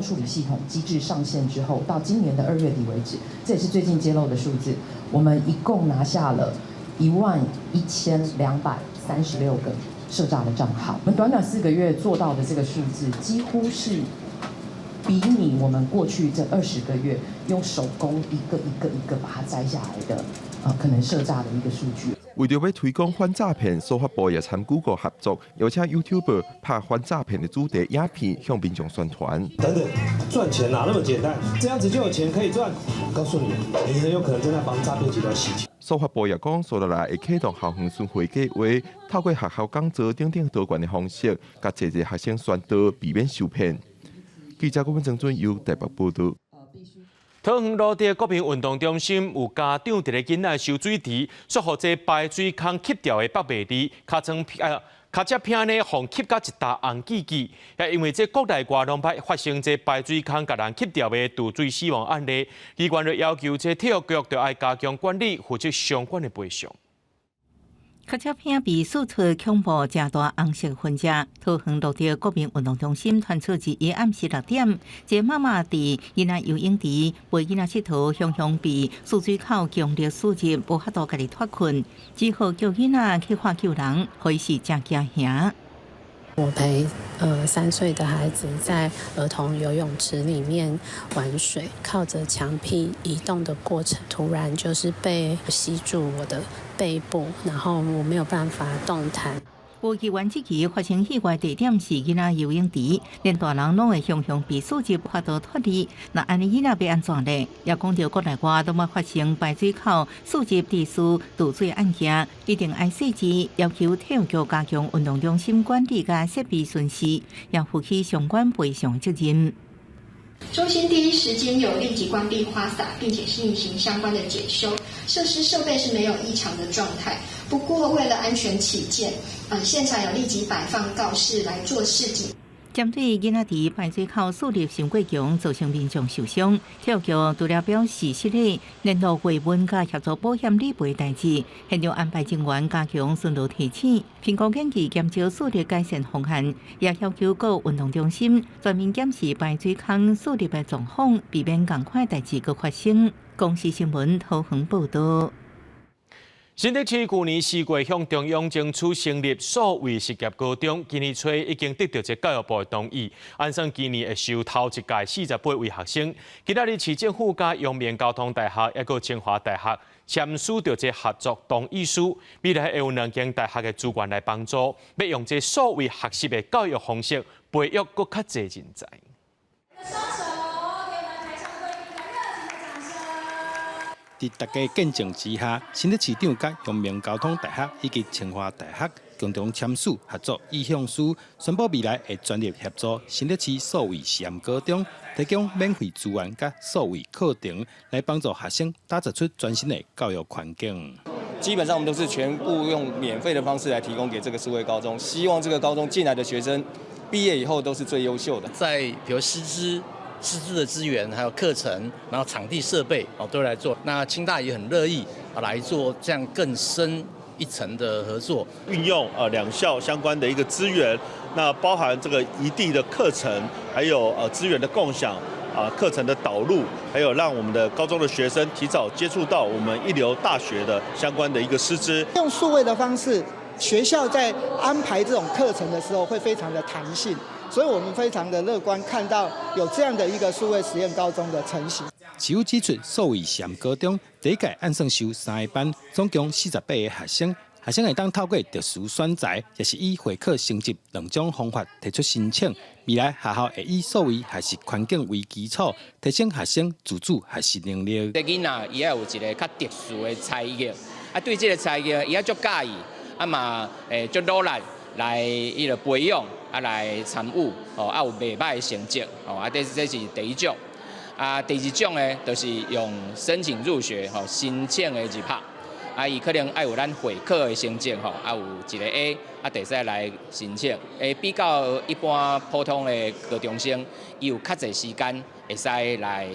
處理系統機制上線之後，到今年的2月底為止，這也是最近揭露的數字，我們一共拿下了11,236個涉詐的賬號。我們短短4個月做到的這個數字，幾乎是比擬我們過去這20個月用手工一個一個一個把它摘下來的，可能涉詐的一個數據。為著欲推廣反詐騙，司法部也參 Google 合作，邀請 YouTuber 拍反詐騙的主題影片向民眾宣傳。等等，賺錢哪那麼簡單？這樣子就有錢可以賺？我告訴你，你很有可能正在幫詐騙集團洗錢。司法部也講，接落來會啟動校園巡迴計劃，透過學校講座等等多元的方式，共濟濟學生宣導，避免受騙。記者郭文正准由台北報導。桃園蘆竹國民運動中心有家長佇咧囡仔游水池，煞予這排水孔吸著會縛袂離，跤脊片呢，予吸甲一焦紅記記。也因為這國內外攏捌發生這排水孔共人吸著的墜水死亡案例，機關就要求這體育局著愛加強管理，負責相關的賠償。跤脊片被掃出恐怖誠大紅色痕跡，桃園蘆竹國民運動中心傳出一暗時6點，一個媽媽佇囡仔游泳池陪囡仔𨑨迌，雄雄被泗水口強力輸入，無法度家己脫困，只好叫囡仔去喊救人，予伊是誠驚嚇。我陪3歲的孩子在兒童游泳池裡面玩水，靠着牆壁移動的過程，突然就是被吸住我的背部，然後我沒有辦法動彈。有議員質疑發生意外地點是囡仔游泳池，連大人攏會常常被樹枝滑倒脫離。若按呢囡仔欲按怎咧？也講著國內外攏捌發生排水口樹枝跌死墮水案件，一定愛細緻要求體育局加強運動中心管理佮設備巡視，也負起相關賠償責任。中心第一時間有立即關閉花灑，並且進行相關的檢修，設施設備是沒有異常的狀態。不過為了安全起見，現場有立即擺放告示來做示警。針對囡仔佇排水口樹力傷過強，造成民眾受傷，體育局除了表示失禮，聯絡維穩佮協助保險理賠代誌，現場安排人員加強巡邏提醒，評估建議檢討樹力改善方案，也要求各運動中心全面檢視排水孔樹力的狀況，避免仝款代誌閣發生。公視新聞桃園報導。新竹市舊年4月向中央爭取成立數位實業高中，今年初已經得著這教育部的同意，按算今年會收頭一屆48位學生。今仔日市政府佮陽明交通大學抑閣清華大學簽署著這合作同意書，未來會有兩間大學的資源來幫助，欲用這數位學習的教育方式，培育閣較濟人才。雙手給我們台上的貴賓一個熱情的掌聲。佇大家見證之下，新竹市長佮陽明交通大學以及清華大學共同簽署合作意向書，宣布未來會全力協助新竹市數位實驗高中，提供免費資源佮數位課程，來幫助學生打造出全新的教育環境。基本上我們都是全部用免費的方式來提供給這個數位高中，希望這個高中進來的學生畢業以後都是最優秀的。在比如師資的資源，還有課程，然後場地設備哦，都來做。那清大也很樂意來做這樣更深一層的合作，運用兩校相關的一個資源，那包含這個異地的課程，還有資源的共享啊，課程的導入，還有讓我們的高中的學生提早接觸到我們一流大學的相關的一個師資。用數位的方式，學校在安排這種課程的時候會非常的彈性。所以我們非常的樂觀，看到有這樣的一個數位實驗高中的成型。市府指出，數位實驗高中第一屆按算收三個班，總共48個學生。學生會當透過特殊選才，抑是以會考成績兩種方法提出申請。未來學校會以數位學習環境為基礎，提升學生自主學習能力。這囡仔伊愛有一個較特殊的才藝，啊，對這個才藝伊愛足佮意，啊嘛會足努力來伊個培養。啊，來參與哦，啊有袂䆀的成績哦，啊，這是第一種。啊，第二種呢，就是用申請入學吼，申請的入學，啊，伊可能愛有咱會考的成績吼，啊有一個 A，啊，會使來申請。會比較一般普通的高中生，伊有較濟時間會使來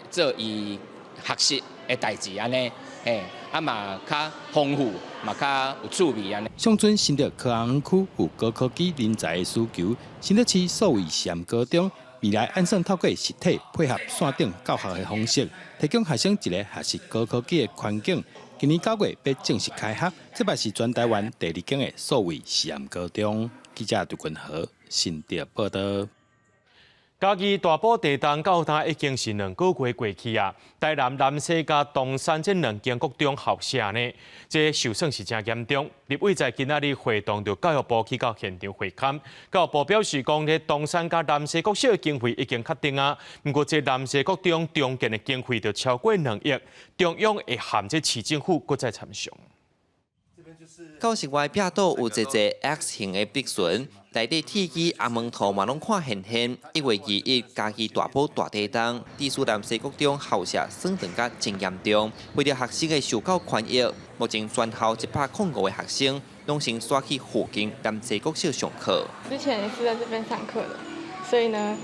做伊學習的代誌按呢，嘿，啊嘛較豐富，嘛較有趣味按呢。上陣新竹科學園區有高科技人才的需求，新竹市數位實驗高中未來按算透過實體配合線頂教學的方式，提供學生一個學習高科技的環境。今年9月欲正式開學，這擺是全台灣第二間的數位實驗高中。記者杜君和新竹報導。嘉義大埔地動到今已經是2個月過去啊！台南南勢佮東山這兩間國中校舍呢，這受損是真嚴重。立委在今仔日會同著教育部去到現場會勘，教育部表示講，這東山佮南勢國小的經費已經確定啊。毋過這南勢國中重建的經費就超過2億，中央會函這市政府閣再參詳。教室外壁都有濟濟 X 型的逼損，內底鐵枝紅毛塗嘛攏看現現。1月21，嘉義大埔大地動，致使南勢國中校舍損斷甲真嚴重。為著學生的受教權益，目前全校105個學生攏先徙去附近南勢國小上課。之前也是在這邊上課的，所以呢，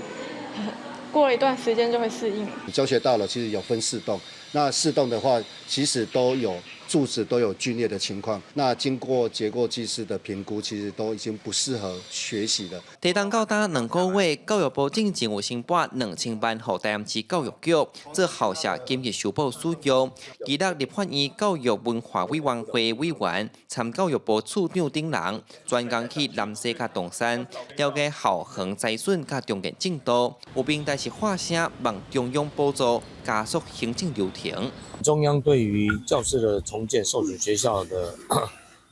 過了一段時間就會適應。教學大樓其實有分四棟，那四棟的話，其實都有柱子都有龜裂的情況。那經過結構技師的評估，其實都已經不適合學習了。地動到今2個月，教育部進前有先撥2000萬予台南市教育局做校舍緊急修補使用。其他立法院教育文化委員會委員參教育部處長等人，專工去南勢佮東山了解校園災損佮重建進度。有平台是發聲望中央補助，加速行政流程。中央對於教室的重建、受損學校的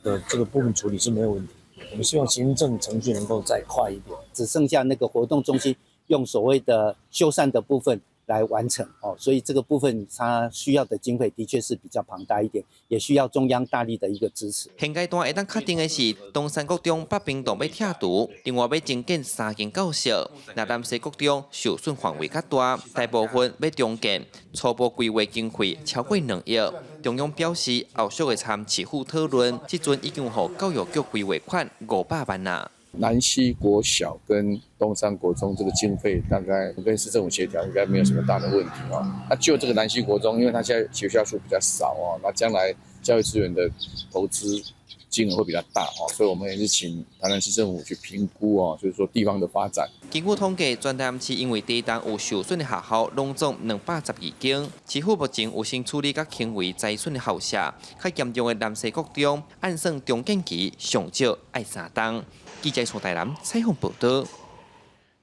這個部分處理是沒有問題。我們希望行政程序能夠再快一點。只剩下那個活動中心用所謂的修繕的部分來完成哦，所以這個部分它需要的經費的確是比較龐大一點，也需要中央大力的一個支持。現階段會當確定的是，東山國中北平棟欲拆除，另外欲增建三間教室。若南勢國中受損範圍較大，大部分欲重建，初步規劃經費超過2億。中央表示，後續會參市府討論，這陣已經予教育局規劃款500萬啦。南西國小跟東山國中這個經費大概跟市政府協調，應該沒有什麼大的問題啊。那就這個南西國中，因為它現在學校數比較少啊，那將來教育資源的投資金額會比較大哦，所以我們也是請台南市政府去評估哦，就是說地方的發展。根據統計，全台南市因為地動有受損的學校，攏總212間。市府目前有先處理較輕微災損的校舍，較嚴重的南勢國中，按算重建期上少愛3冬。記者從台南採訪報道。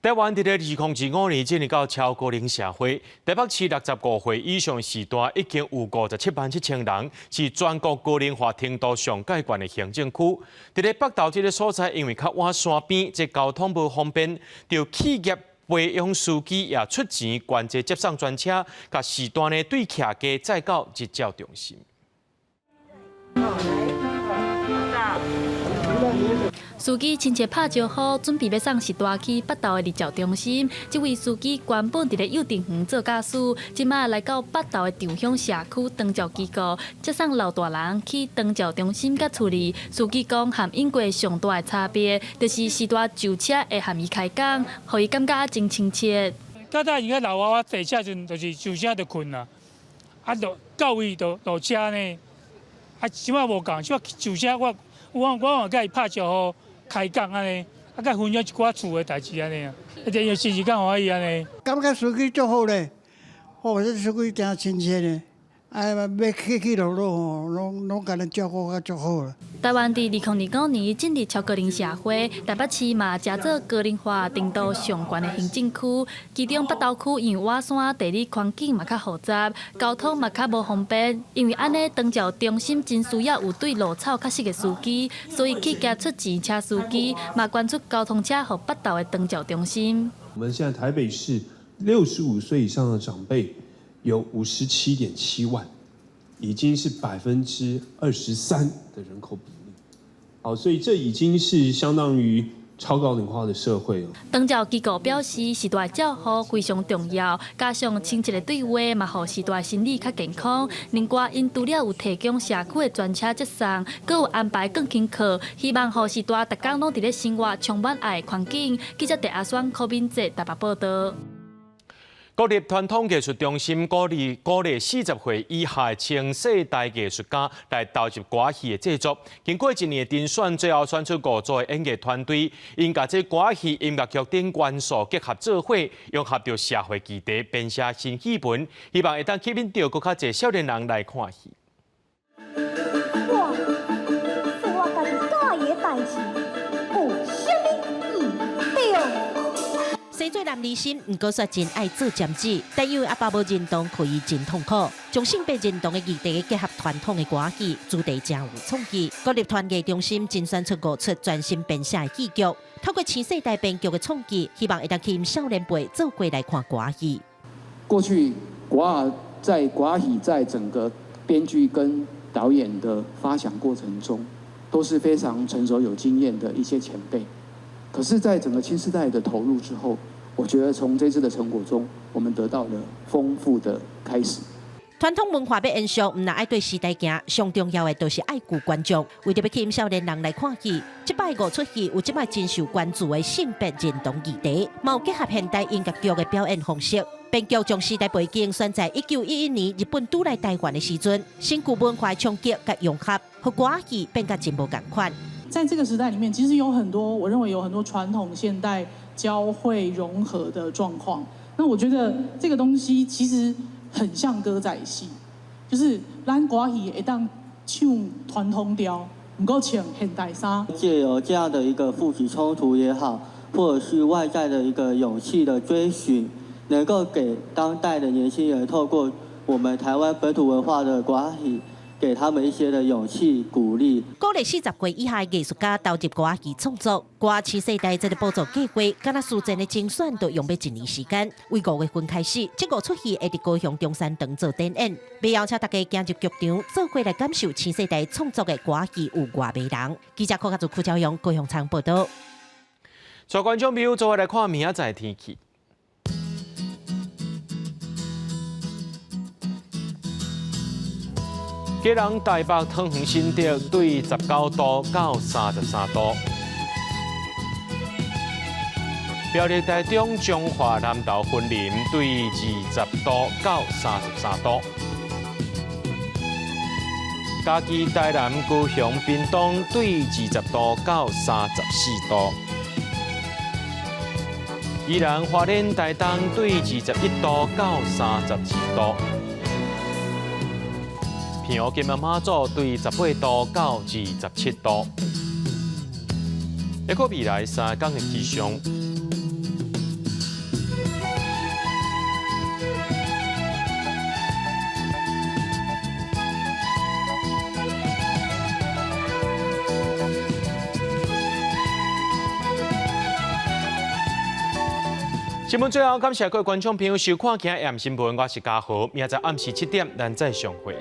台灣佇咧2025年進入到超高齡社會，台北市65歲以上序大已經有57萬7千人，是全國高齡化程度上蓋懸的行政區。佇咧北投這个所在，因為較倚山邊，這交通無方便，著企業培養司機也出錢捐這接送專車，共序大呢對徛家載到日照中心。司機親切拍招呼，準備欲送序大去北投的日照中心。這位司機原本佇咧幼稚園做駕駛，這馬來到北投的長鄉社區長照機構接送老大人去長照中心佮厝裡。司機講，和英國上大的差別，就是序大上車會和伊開講，予伊感覺真親切。較早伊個老娃娃坐車陣，就是上車就睏啦，啊，落到位就落車呢。啊，這馬無仝，這馬上車我我我嘛佮伊拍招呼。開講按呢，啊，佮分享一寡厝的代誌按呢，啊，這樣心情較歡喜按呢。感覺司機足好咧，哦，這司機誠親切咧，啊，欲起起落落吼，攏攏共咱照顧甲足好啦。台灣佇2025年進入超高齡社會，台北市嘛誠做高齡化程度上懸的行政區，其中北投區因為倚山，地理環境嘛較複雜，交通嘛較無方便。因為按呢，長照中心真需要有對路草較熟的司機，所以企業出錢請司機，嘛捐出交通車予北投的長照中心。我們現在台北市65歲以上的長輩有57.7萬，已經是23%的人口比例。好，所以這已經是相當於超高齡化的社會了。長照機構表示，序大照護非常重要，加上親切的對話，嘛予序大心理較健康。另外，𪜶除了有提供社區的專車接送，閣有安排鋼琴課，希望予序大逐工攏佇咧生活充滿愛的環境。記者鄭阿雙、柯敏哲台北報道。國立傳統藝術中心鼓勵鼓勵40歲以下的青世代藝術家來投入歌仔戲的製作。經過一年的甄選，最後選出五組的演藝團隊，𪜶共這歌仔戲、音樂劇等元素結合做伙，融合著社會議題，編寫新戲文，希望會當吸引著閣較濟少年人來看戲。我做我家己佮意的代誌，有啥物毋對？生做男兒心，毋過煞真愛做占子，但因為阿爸無認同，予伊真痛苦。將性別認同的議題結合傳統的歌戲，主題誠有創意。國立傳藝中心甄選出五齣全新編寫的戲劇，透過新世代編劇的創意，希望會當吸引少年輩做伙來看歌戲。過去歌在歌戲在整個編劇跟導演的發想過程中，都是非常成熟有經驗的一些前輩。可是，在整個新世代的投入之後，我覺得從這次的成果中，我們得到了豐富的開始。傳統文化欲延續，毋但愛對時代行，上重要的就是愛顧觀眾。為著欲吸引少年人來看戲，這擺五齣戲有這擺真受關注的性別認同議題，嘛有結合現代音樂劇的表演方式。編劇將時代背景選在1911年日本拄來台灣的時陣，新舊文化衝擊佮融合，予歌戲變甲真無仝款。在這個時代裡面，其實有很多，我認為有很多傳統現代交匯融合的狀況。那我覺得這個東西其實很像歌仔戲，就是咱歌戲會當唱傳統調，毋過穿現代衫。借由這樣的一個父子衝突也好，或者是外在的一個勇氣的追尋，能夠給當代的年輕人透過我們台灣本土文化的歌戲，給他們一些的勇氣鼓勵。鼓勵40歲以下的藝術家投入歌仔戲創作，歌仔新世代這个補助計劃，敢若事前的甄選都用欲一年時間。為5月份開始，這五齣戲會佇高雄中山堂做展演，欲邀請大家行入劇場，做伙來感受新世代創作的歌仔戲有偌迷人。記者柯家祖、柯昭陽、高雄場報導。帶觀眾朋友做伙來看明仔載天氣。基隆、台北、桃園、新竹對19度到33度。苗栗、台中、彰化、南投、雲林對20度到33度。嘉義、台南、高雄、屏東對20度到34度。宜蘭、花蓮、台東對21度到32度。澎湖、金門、馬祖對18度到27度。一個未來3天的氣象。新聞最後，感謝各位觀眾朋友收看今日暗新聞，我是嘉豪，明仔載暗時7點，咱再相會。